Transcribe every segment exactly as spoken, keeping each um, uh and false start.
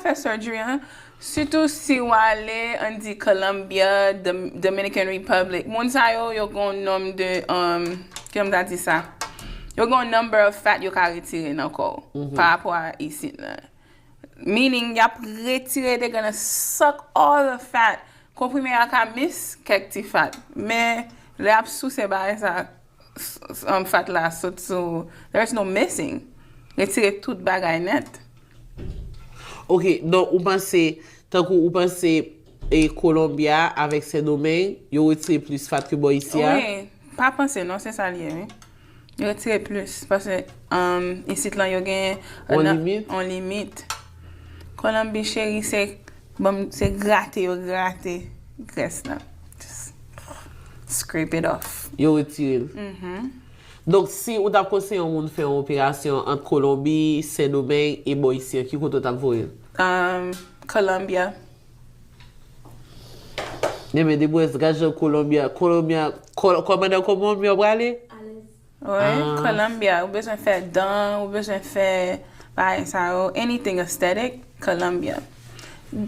fè surgery an, sitou si w ale, ann di, Colombia, Dom- Dominican Republic, moun sa yo, yo gen yon nonm de, um, kòman m ta di sa? Yo gen yon number of fat yo ka retire nan kò w pa rapò a isit la. Meaning, y ap retire, they gonna suck all the fat. Konprime a ka miss kèk ti fat. Men, lè ap souse bagay sa, s- s- um, fat la sot sou, there's no missing. Retire tout bagay nèt. Ok, donk ou panse, tankou ou panse e Colombia avèk Sendomeng, yo retire plis fat ke bò isi a? Wi, pa panse non, se sa l ye, wi. Yo retire plis, paske um, isit lan yo gen Yon limit? Yon limit. Kolonbi cheri, se, bon, se grate yo grate grès lan. Just scrape it off. Yo retire l. Donk, si ou t ap konseye yon moun fè yon operasyon ant Kolonbi, Sendomeng e bò isi an, ki kote ou t ap voye l? Um, Colombia. Ebyen, depi w wè gad jan Kolonbi a, Kolonbi a, Kol- kòmandan Kolonbi a prale? Wi, Colombia, ou bezwen fè dan, ou bezwen fè bagay sa yo, anything aesthetic, Colombia.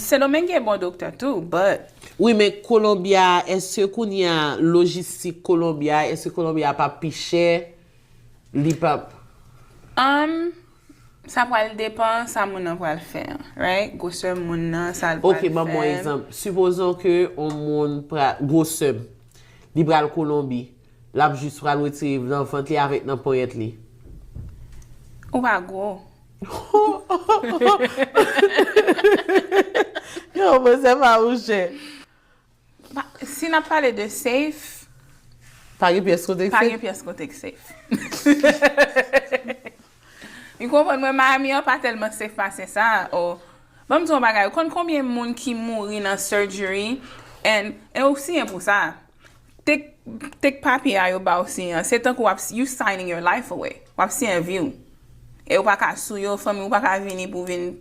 Sendomeng gen bon doktè tou, but Wi, men Kolonbi a, èske kounye a, lojistik Kolonbi a, èske Kolonbi a p ap pi chè? Li p ap. Um, sa pral depan sa moun nan pral fè, right? Gwosè moun nan, sa l pral Ok, ban m yon fè. Egzanp. Sipozon ke yon moun pra, gwosè m, li pral Kolonbi, l ap jis pral retire nan vant li avèk nan ponyèt li. Ou pa gwo. Yo, mwen se pa mouche. Pa- Si n ap pale de safe, Pa gen pyès kote pa ki gen pyès kote k safe. Ou konprann mwen, Miami an pa tèlman safe pase sa. Oh. Ban m di yon bagay, ou konn konbyen moun ki mouri nan surgery? And, e ou siyen pou sa. Tek, tek papye a yo ba w siyen an. Se tankou w ap, you signing your life away. W ap siyen vi w. E ou pa ka sou yo, fanmi ou pa ka vini pou vin.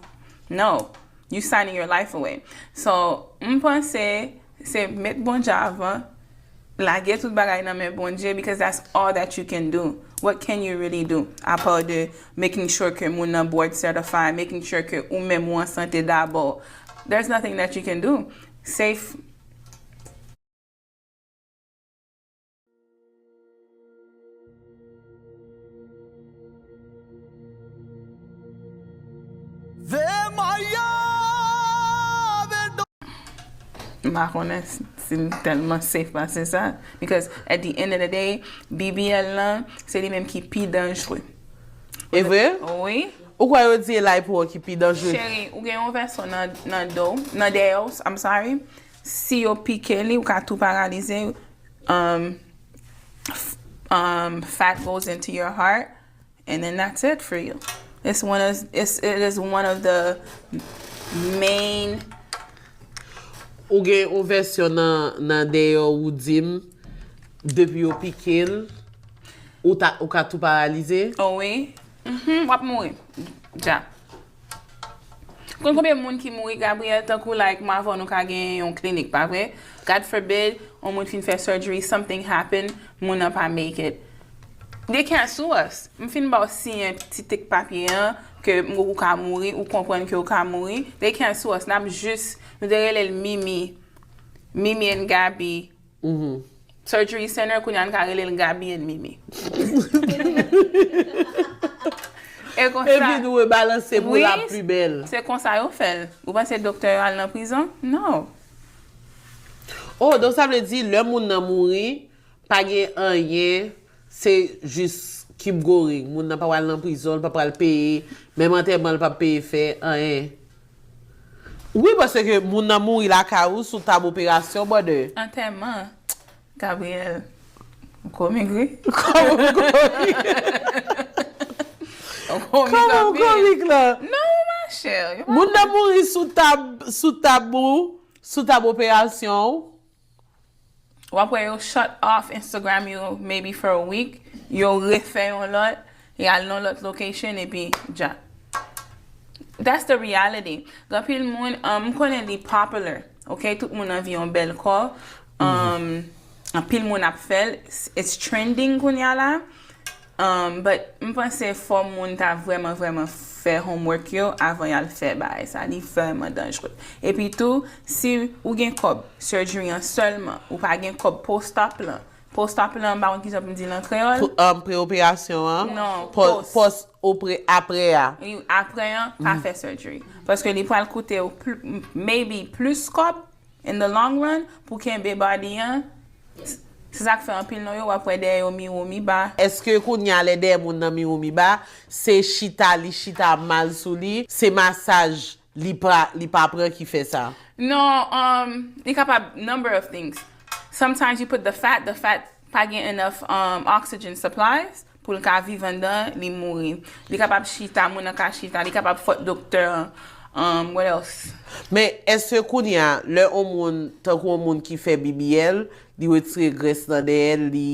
No. You signing your life away. So, m panse, se met Bondye avan, lage tout bagay nan men Bondye, because that's all that you can do. What can you really do? Apa de making sure ke moun nan board certified, making sure ke ou menm ou an sante dabò. There's nothing that you can do. Safe. M pa konnen si l tèlman safe pase sa. Because at the end of the day, B B L lan, se li menm ki pi danjre. E vre? Wi. Ou kwè yo di e la pou ki pi danjre? Cheri, ou gen yon vèso nan, nan do, nan dèyè w, I'm sorry. Si yo pike li, ou ka tou paralize. Um, f- um, fat goes into your heart, and then that's it for you. It's one of, it's, it is one of the main Ou gen yon vèsyon nan, nan dèyè w ou di m, depi yo pike l, ou, ta, ou ka tou paralize? Oh wi. Mhm, w ap mouri. Dja. Konn konbyen moun ki mouri, Gabriel, tankou like, m avè w nou ka gen yon klinik, pa vre? God forbid, yon moun fin fè surgery, something happen, moun nan pa make it. They can't sue us. M fin ba w siyen ti tek papye an, ke m ou ka mouri, ou konprann ke w ka mouri. They can't sue us. N ap jis, nou te rele l Mimi. Mimi and Gabi. Surgery Center, kounye a n ka rele l Gabi and Mimi. E konsa. Epi nou rebalanse pou l ap pi bèl. Se konsa yo fè l. Ou panse doktè yo al nan prizon? No. Oh, donk sa vle di, lè moun nan mouri, pa gen anyen, se jis keep going. Moun nan pa pral nan prizon, l pa pral peye, menm antèman l p ap peye fè, anyen. Wi, paske moun nan mouri lakay ou sou tab operasyon, brother. Antèman. Gabriel. Ou komik, wi. Kòman w komik? Ou komik Kòman w anpil. Komik la? Non, ma chère. Yo pa Moun nan mouri sou tab, sou tab ou, sou tab operasyon ou. W ap wè yo shut off Instagram yo maybe for a week. Yo refè yon lòt. Y al nan lòt location epi dja. That's the reality. Gen anpil moun, um, m konnen li popular. Ok, tout moun anvi yon bèl kò. Um, anpil moun ap fè l. It's, it's trending kounye a la. Um, but m panse fò moun ta vrèman, vrèman fè homework yo avan y al fè bagay sa. Li vrèman danjre. Epi tou, si ou gen kòb surgery an sèlman, ou pa gen kòb post-op lan. Post-op lan, m pa konn kijan pou m di l an kreyòl. Pou, um, pre-operasyon an? Non, Pò- post. Pòs opre apre a. Apre an, pa fè surgery. Paske li pral koute w pl- maybe plis kòb in the long run pou kenbe body an. Se sa k fè anpil nan yo, w ap wè dèyè yo miwo miba. Èske kounye a lè dèyè moun nan miwo miba, se chita li chita mal sou li, se masaj li pa, li pa pran ki fè sa? Non, um, li kapab number of things. Sometimes you put the fat, the fat pa gen enough um, oxygen supplies pou l ka viv anndan, li mouri. Li kapab chita, moun nan ka chita, li kapab fòt doktè an. Um, what else? Men èske kounye a, lè yon moun, tankou yon moun ki fè B B L, li retire grès nan dèyè l, li,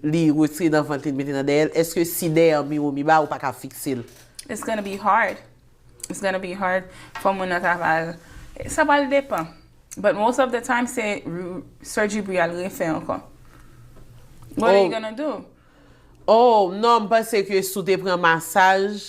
li retire nan vant li, li mete nan dèyè l, èske si dèyè an miwo miba, ou pa ka fikse l? It's gonna be hard. It's gonna be hard. Fò moun nan ta pral, sa pral depan. But most of the time, se r- surgery pou y al refè ankò. What are you gonna do? Oh, non, m panse ke si w te pran masaj,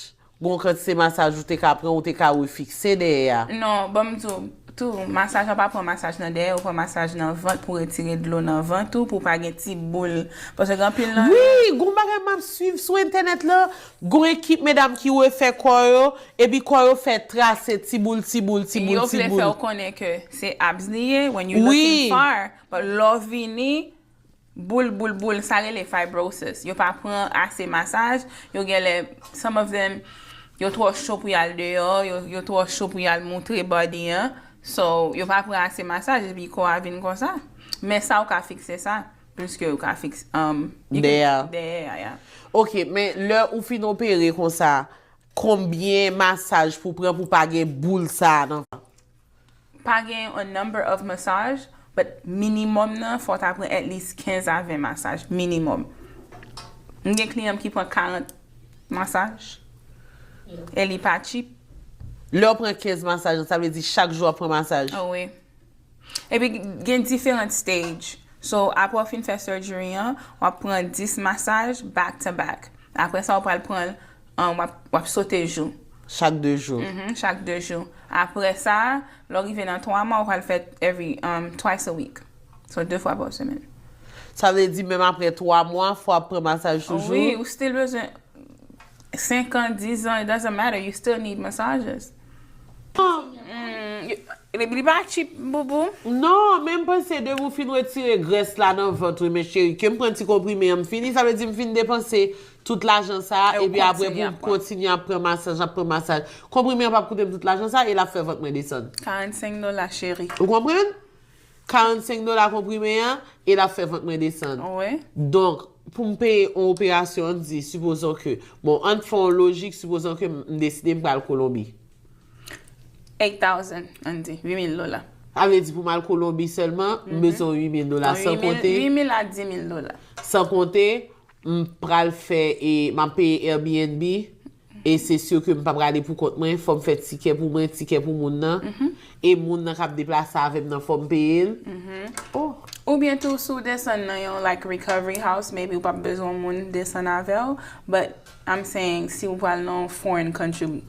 gon kantite masaj ou te ka pran, ou te ka refikse dèyè a. Non, ban m di w, tou, masaj, ou pa pran masaj nan dèyè, ou pran masaj nan vant pou retire dlo nan vant ou, pou pa gen ti boul. Paske gen anpil nan Wi, gon bagay m ap swiv sou entènèt la, gon ekip medam ki refè kò yo, epi kò yo fè trase ti boul, ti boul, ti boul, Yo ti vle fè boul. w konnen ke se abs li ye, when you Wi. looking far, but lè w vini, boul, boul, boul, sa rele fibrosis. Yo pa pran ase masaj, yo genlè, some of them, yo twò cho pou y al deyò, yo, yo twò cho pou y al moutre body an. So, yo pa pran ase masaj, epi kò a vin konsa. Men sa ou ka fikse sa, pliske ou ka fikse, um, you can- Dèyè. Dèyè, yeah. Ok, men lè ou fin opere konsa, konbyen masaj pou pran pou pa gen boul sa a nan vant? Pa gen a number of massage, but minimum nan, fò w ta pran at least kenz a ven masaj, minimum. M gen kliyan m ki pran karant masaj, e li pa cheap. Lè w pran kenz masaj, sa vle di chak jou w ap pran masaj? Oh, wi. Epi gen diferan stage. So, apre w fin fè surgery an, w ap pran dis masaj back to back. Apre sa, w pral pran, um, w ap, w ap sote jou. Chak de jou. Mhm, chak de jou. Apre sa, lè w rive nan twa mwa, w pral fè every, um, twice a week. So, de fwa pa semèn. Sa vle di, menm apre twa mwa, fò w ap pran masaj toujou? Wi, ou still bezwen senk an, dis an, it doesn't matter, you still need massages. Mm, li, li pa cheap, boubou. Non, men m panse depi w fin retire grès la nan vant ou, men cheri, ke m pran ti konprime an, m fini, sa vle di m fin depanse tout lajan sa a, E w epi apre kontinye pou m ap pran. kontinye ap pran masaj, ap pran masaj. Konprime an p ap koute m tout lajan sa a, e l ap fè vant mwen desann. Karannsenk dola, cheri. Ou konprann? Karannsenk dola konprime an, e l ap fè vant mwen desann. Wi. Donk, pou m peye yon operasyon, ann di, sipozon ke, bon, ann fè yon lojik, sipozon ke m deside m pral Kolonbi. Eight thousand, ann di, uit mil dola. Sa vle di pou m al Kolonbi sèlman, m Mhm. bezwen uit mil dola, Bon, san uit mil, konte, uit mil a dis mil dola. san konte, m pral fè, e m ap peye Airbnb, e se si ke m pa prale pou kont mwen, fò m fè tikè pou mwen, tikè pou moun nan, Mhm. e moun nan k ap deplase avè m nan, fò m peye l. Mhm. Oh. Oubyen tou, si w desann nan yon, like, recovery house, maybe w p ap bezwen yon moun desann avè w, but I'm saying, si w pral nan yon foreign country,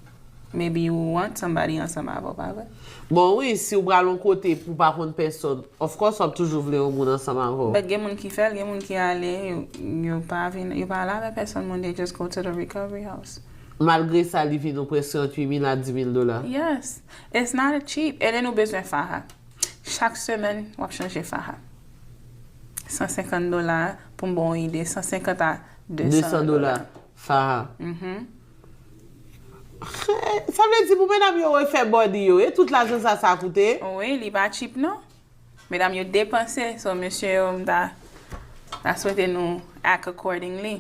maybe you want somebody ansanm avè w, pa vre? Bon, wi, si w pral yon kote pou w pa konn pèsòn, of course, w ap toujou vle yon moun ansanm avè w. But gen moun ki fè l, gen moun ki ale, yo, yo pa vin, yo pa ale avè pèsòn moun, they just go to the recovery house. Malgre sa, li vin yon prèske ant uit mil a dis mil dola. Yes, it's not a cheap. And then ou bezwen faha. Chak semèn, w ap chanje faha. San senkant dola, pou m ba w yon ide, san senkant a de san dola. De san dola, faha. Mhm. Sa vle di pou medam yo refè body yo, e tout lajan sa, sa koute? Wi, li pa cheap, non. Medam yo depanse, so mesye yo, m ta, ta swete nou act accordingly.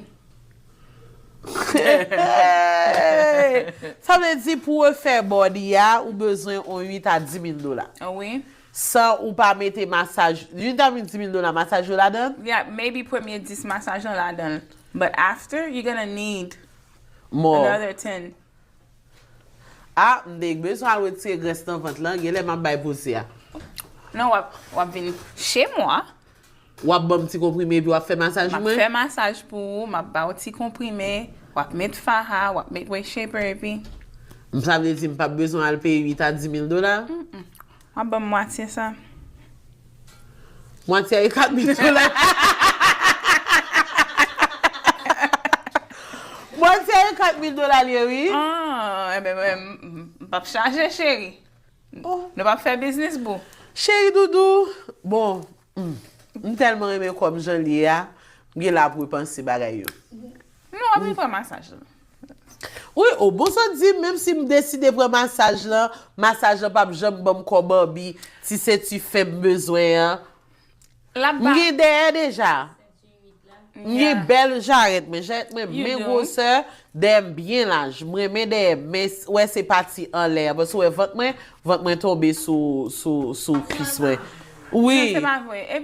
Hey! Sa vle di pou refè body a, ou bezwen yon uit a dis mil dola. Ah wi. San ou pa mete masaj, uit a dis mil dola masaj yo ladan? Yeah, maybe premye dis masaj lan ladan. But after, you're gonna need More. another ten. Ah, m te bezwen al retire grès nan vant lan, genlè m ap bay poze a. Non, w ap, w ap vin chez moi. W ap ban m ti konprime epi w ap fè masaj M ap mwen? Fè masaj pou ou, m ap ba w ti konprime, w ap met faha, w ap met waist shaper epi. M sa vle di m p ap bezwen al peye uit a dis mil dola? W ap ban m mwatye sa. Mwatye a e kat mil dola. Mwatye a e kat mil dola li ye wi. Ah, ebyen, m p ap chaje, cheri. Nou p ap fè biznis, boo. Cheri doudou, bon, hmm, m tèlman renmen kò m jan l ye a, m gen la pou repanse bagay yo. Nou ap repran masaj la. Wi, o bon sa di, menm si m deside pran masaj lan, masaj lan p ap janm ban m kò Barbie, ti senti fen m bezwen an. M gen dèyè deja. M gen bèl jarèt mwen, jarèt mwen men gwosè, dèyè m byen laj. M renmen dèyè m, men wè se pati anlè a, paske wè vant mwen, vant mwen tonbe sou sou sou kwis mwen. Wi,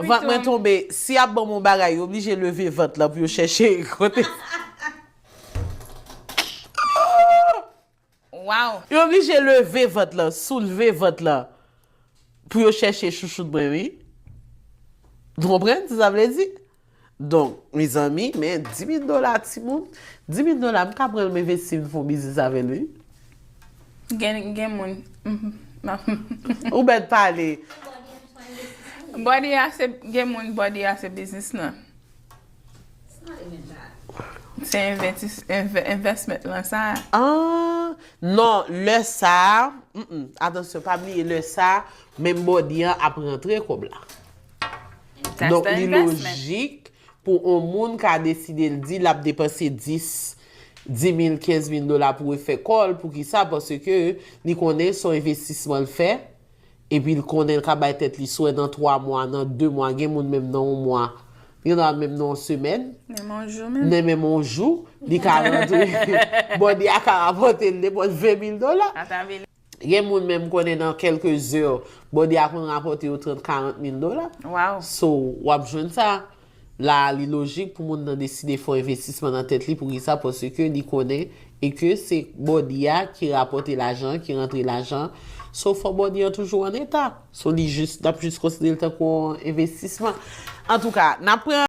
vant mwen tonbe. Si y ap ban m yon bagay, yo oblije leve vant lan pou yo chèche kote. Wow. Yo oblije leve vant lan, soulve vant lan pou yo chèche chouchout mwen, wi. Ou konprann sa sa vle di? Donk, mezanmi, men dis mil dola timoun, dis mil dola m ka pran l m envesti m fè yon biznis avè l, wi. Gen, gen moun. Ou bèt pale. Body a se, gen moun body a se biznis lan. Se investi, investment lan sa. Ah, non, lè sa, mm, atansyon, pa bliye lè sa, menm body an ap rantre kòb la. Donk li lojik pou yon moun ka deside l di l ap depanse dis, dis mil, kenz mil dola pou refè kò l. Poukisa? Paske li konnen se yon envestisman l fè. Epi l konnen l ka bay tèt li swè nan twa mwa, nan de mwa, gen moun menm nan yon mwa. Gen dwa menm nan yon semèn. Menm yon jou menm. Nan menm yon jou, li ka rantre. Body a ka rapòte l nenpòt ven mil dola. Gen moun menm konnen nan kèlke zè, body a konn rapòte yo trant, karant mil dola. Wow. So, w ap jwenn sa. La, li lojik pou moun nan deside fè yon envestisman nan tèt li. Poukisa? Paske li konnen e ke se body a ki rapòte lajan, ki rantre lajan. So, fò body an toujou an eta. So, li jis, n ap jis konsidere l tankou yon envestisman. Antouka, n ap pran